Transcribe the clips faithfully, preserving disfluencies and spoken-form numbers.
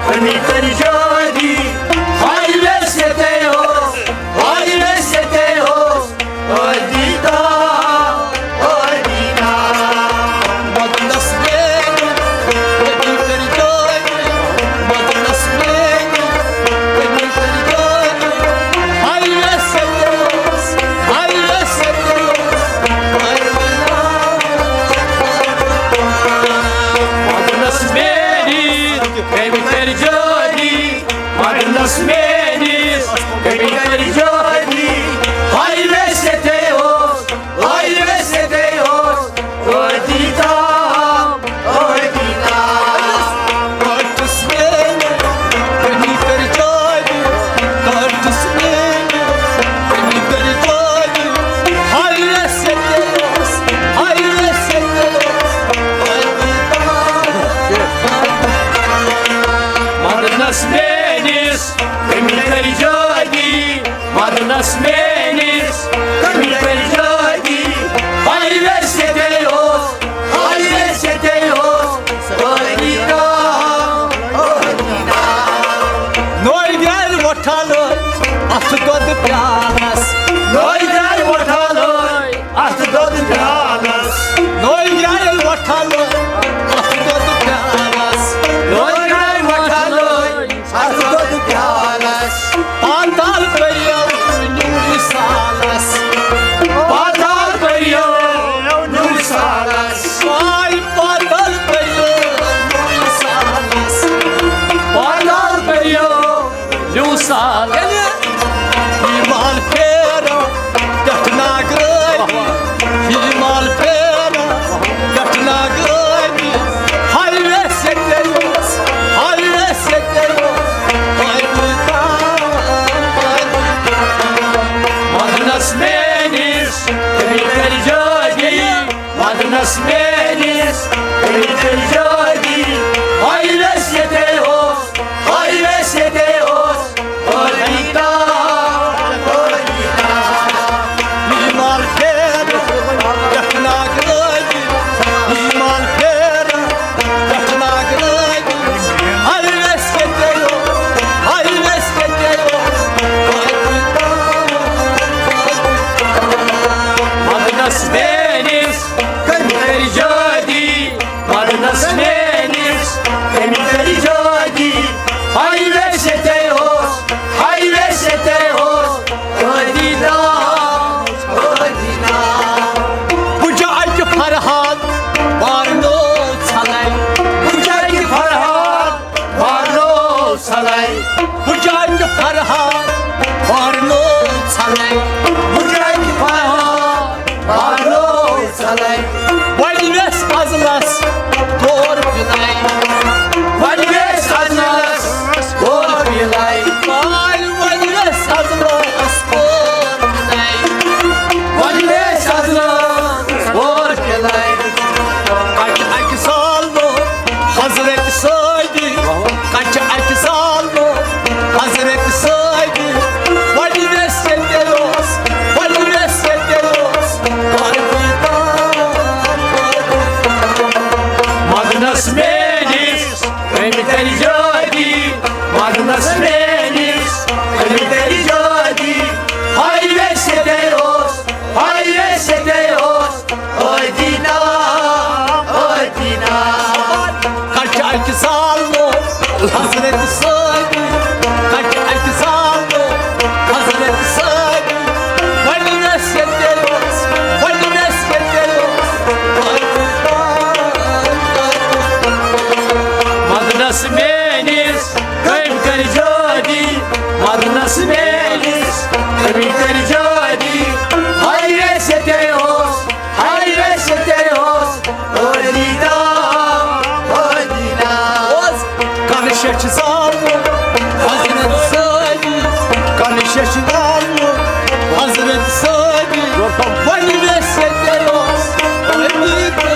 کمی کر جادی، ہائی ویسے تیو، ہائی ویسے تیو، اور دیتا، اور دیتا۔ مدنس میں، کمی کر جادی، مدنس میں، کمی کر جادی، ہائی ویسے تیو، ہائی ویسے تیو، اور دیتا۔ مدنس میں، کمی کر جادی، مدنس میٲنِس، کمی کر جادی۔ ہائی ویسے تیو، ہائی ویسے تیو، اور دیتا، اور دیتا۔ مدنس میٲنِس، کمی کر جادی، مدنس میٲنِس، کمی کر جادی۔ ہائی ویسے تیو، ہائی ویسے تیو، اور دیتا۔ مدنس میٲنِس، کمی کر جادی، مدنس میٲنِس، کمی کر جادی۔ ہائی ویسے تیو، ہائی ویسے تیو، اور دیتا، اور دیتا۔ نوٚوۍ گرِ وۄٹھان اتھ دۄدٕ پیالس۔ نوٚوۍ گرِ وۄٹھان اتھ دۄدٕ پیالس۔ نوٚوۍ گرِ وۄٹھان اتھ دۄدٕ پیالس۔ نوٚوۍ گرِ وۄٹھان اتھ دۄدٕ پیالس۔ پاتال کٔرِو نوٗرِ سالس۔ پاتال کٔرِو نوٗرِ سالس۔ آے پاتال کٔرِو نوٗرِ سالس۔ پاتال کٔرِو نوٗرِ سالس۔ ییٚلہِ ہیٖمال پھیرٕ پٮ۪ٹھ ناگرٲنی، ہیٖمال پھیرٕ پٮ۪ٹھ ناگرٲنی۔ ہاے ویسے تیوس، ہاے ویسے تیوس، ہاے ویسے۔ مدنس میٲنِس، تٔمۍ کٔرۍ جٲدی۔ مدنس میٲنِس، تٔمۍ کٔرۍ جٲدی۔ ہاے ویسے تیوس، ہاے ویسے تیوس، ہاے ویسے۔ ہیٖمال پھیرٕ پٮ۪ٹھ ناگرٲنی، ہیٖمال پھیرٕ پٮ۪ٹھ ناگرٲنی۔ ہاے ویسے تیوس، ہاے ویسے تیوس۔ مدنس میٲنِس، تٔمۍ کٔرۍ جٲدی۔ مدنس میٲنِس، تٔمۍ کٔرۍ جٲدی۔ ہاے ویسے تیوس، ہاے ویسے تیوس، ہاے ویسے۔ بہٕ چھُس اَتہِ فرہاد وارنو ژھلے۔ بہٕ چھُس اَتہِ فرہاد وارنو ژھلے۔ بہٕ چھُس اَتہِ فرہاد وارنو ژھلے۔ بہٕ چھُس اَتہِ فرہاد وارنو ژھلے۔ وۄنۍ ویس ازلس تور پِلے۔ وۄنۍ ویس ازلس تور پِلے۔ وۄنۍ ویس ازلس تور پِلے۔ وۄنۍ ویس ازلس تور پِلے۔ کچہِ اکہِ سالو حضرت سٲدی، کچہِ اکہِ سالو حضرت سٲدی۔ وۄنۍ ویس ییٚتہِ اوس، وۄنۍ ویس ییٚتہِ اوس۔ مدنس میٲنِس، أمۍ کٔرۍ جٲدی۔ مدنس میٲنِس، أمۍ کٔرۍ جٲدی۔ ہاے ویسے تیوس، ہاے ویسے تیوس۔ ہاے دینا، ہاے دینا۔ کچہِ اکہِ سالو حضرت سٲدی، کچہِ اکہِ سالو حضرت سٲدی۔ وۄنۍ ویس ییٚتہِ اوس، وۄنۍ ویس ییٚتہِ اوس۔ مدنس میٲنِس، أمۍ کٔرۍ جٲدی۔ مدنس میٲنِس، أمۍ کٔرۍ جٲدی۔ ہاے ویسے تیوس، ہاے ویسے تیوس۔ ہاے دینا، ہاے دینا۔ اوس۔ کنہٕ شیٚچھ زالُن حضرت سٲدی، کنہٕ شیٚچھ زالُن حضرت سٲدی۔ وۄنۍ ویسے تیوس، ہاے دینا،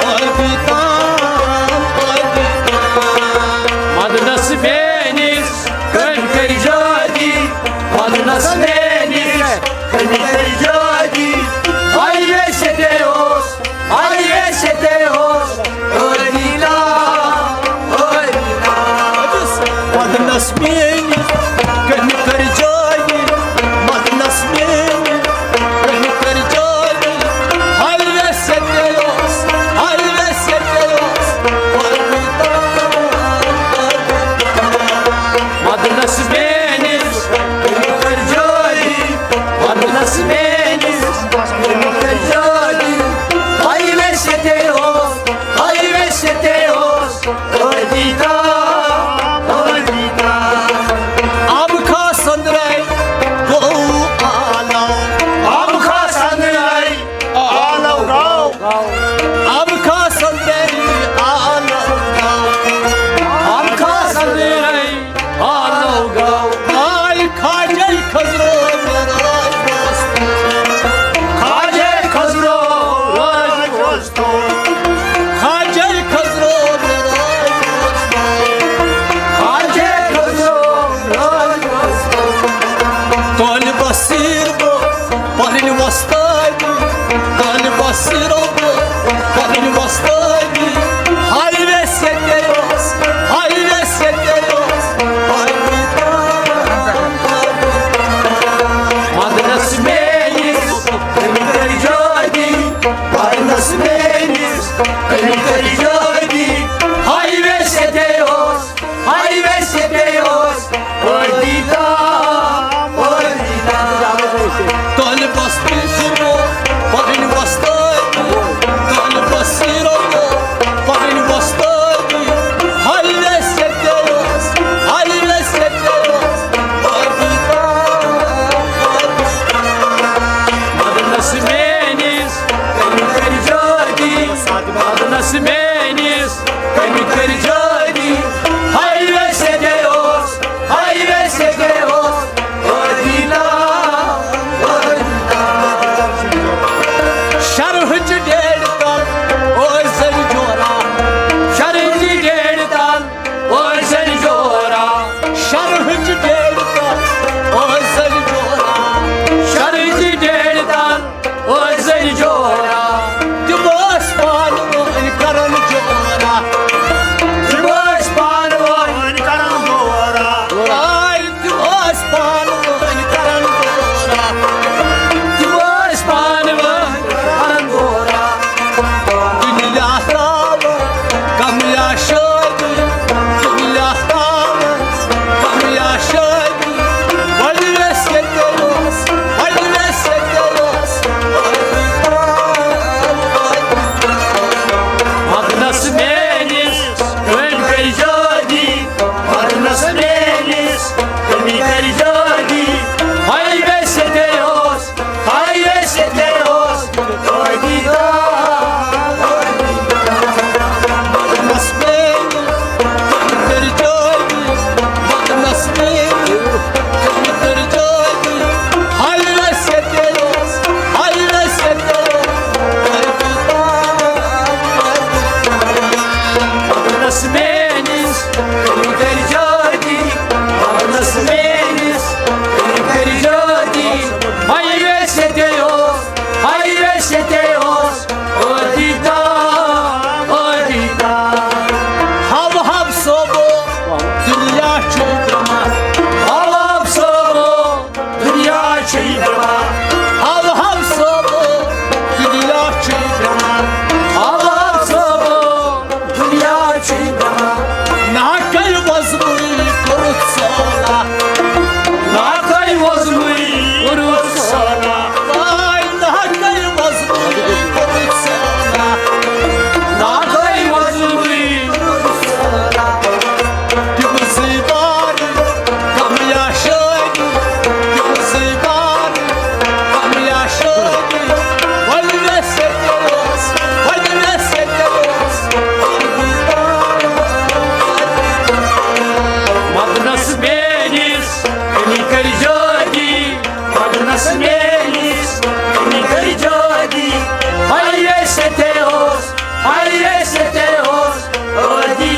ہاے دینا، ہاے دینا۔ مدنس میٲنِس، أمۍ کٔرۍ جٲدی۔ مدنس میٲنِس، أمۍ کٔرۍ جٲدی۔ ہاے ویسے تیوس، ہاے ویسے تیوس۔ ہاے دینا، ہاے دینا۔ ام خاص اندرے گو آلو۔ ام خاص اندرے آلو گو۔ ام خاص اندرے آلو گو۔ ام خاص اندرے آلو گو۔ آل خاجے خزرو میرا دوست۔ خاجے خزرو راج دوست۔ خاجے خزرو میرا دوست۔ خاجے خزرو راج دوست۔ طالب اسیر بو پرن وستادی۔ طالب اسیر بو پرن وستادی۔ ہائی وے سیتے روز، ہائی وے سیتے روز۔ مدنس میٲنِس، أمۍ کٔرۍ جٲدی۔ مدنس میٲنِس، أمۍ کٔرۍ جٲدی۔ ہائی وے سیتے روز، ہائی وے سیتے روز۔ پٲدی تام، پٲدی تام۔ طالب اسیر بو پرن وستادی۔ طالب اسیر بو پرن وستادی۔ ہائی وے سیتے روز، ہائی وے سیتے روز۔ مدنس میٲنِس، أمۍ کٔرۍ جٲدی۔ مدنس میٲنِس، أمۍ کٔرۍ جٲدی۔ ہائی وے سیتے روز، ہائی وے سیتے روز۔ شرحٕچ ڈیڈ تل اوس زن جورا۔ شرحٕچ ڈیڈ تل اوس زن جورا۔ شرحٕچ ڈیڈ تل اوس زن جورا۔ شرحٕچ ڈیڈ تل اوس زن جورا۔ تِم ٲسۍ پانہٕ ؤنۍ کران جورا۔ تِم ٲسۍ پانہٕ ؤنۍ کران جورا۔ آے تِم ٲسۍ پانہٕ ؤنۍ کران جورا۔ تِم ٲسۍ پانہٕ ؤنۍ کران جورا۔ دُنیا تاوٕ، کمیا شٲدی۔ دُنیا تاوٕ، کمیا شٲدی۔ ولوس ییٚتہِ اوس، ولوس ییٚتہِ اوس۔ مدنس میٲنِس، أمۍ کٔرۍ جٲدی۔ مدنس میٲنِس، أمۍ کٔرۍ جٲدی۔ ہائی وے سیتے روز، ہائی وے سیتے روز۔ مدنس میٲنِس، أمۍ کٔرۍ جٲدی۔ مدنس میٲنِس، أمۍ کٔرۍ جٲدی۔ ہائی وے سیتے روز، ہائی وے سیتے روز۔ مدنس میٲنِس، أمۍ کٔرۍ جٲدی۔ مدنس میٲنِس، أمۍ کٔرۍ جٲدی۔ ہائی وے سیتے روز، ہائی وے سیتے روز۔ پٲدی تام، پٲدی تام۔ ہب ہب صٲبو، دُنیا چھُے بیمار۔ ہب ہب صٲبو، دُنیا چھُے بیمار۔ ہب ہب صٲبو، دُنیا چھُے بیمار۔ ہب ہب صٲبو، دُنیا چھُے بیمار۔ ناکَے وۄزمٕے کوٚرُتھ سٲلا۔ ناکَے وۄزمٕے کوٚرُتھ سٲلا۔ آے ناکَے وۄزمٕے کوٚرُتھ سٲلا۔ ناکَے وۄزمٕے کوٚرُتھ سٲلا۔ تِم زٕ بار کمیا شٲدی، تِم زٕ بار کمیا شٲدی۔ ولوس ییٚتہِ اوس، ولوس ییٚتہِ اوس۔ مدنس میٲنِس، أمۍ کٔرۍ جٲدی۔ مدنس میٲنِس، أمۍ کٔرۍ جٲدی۔ ہائی وے سیتے روز، ہائی وے سیتے روز۔ پٲدی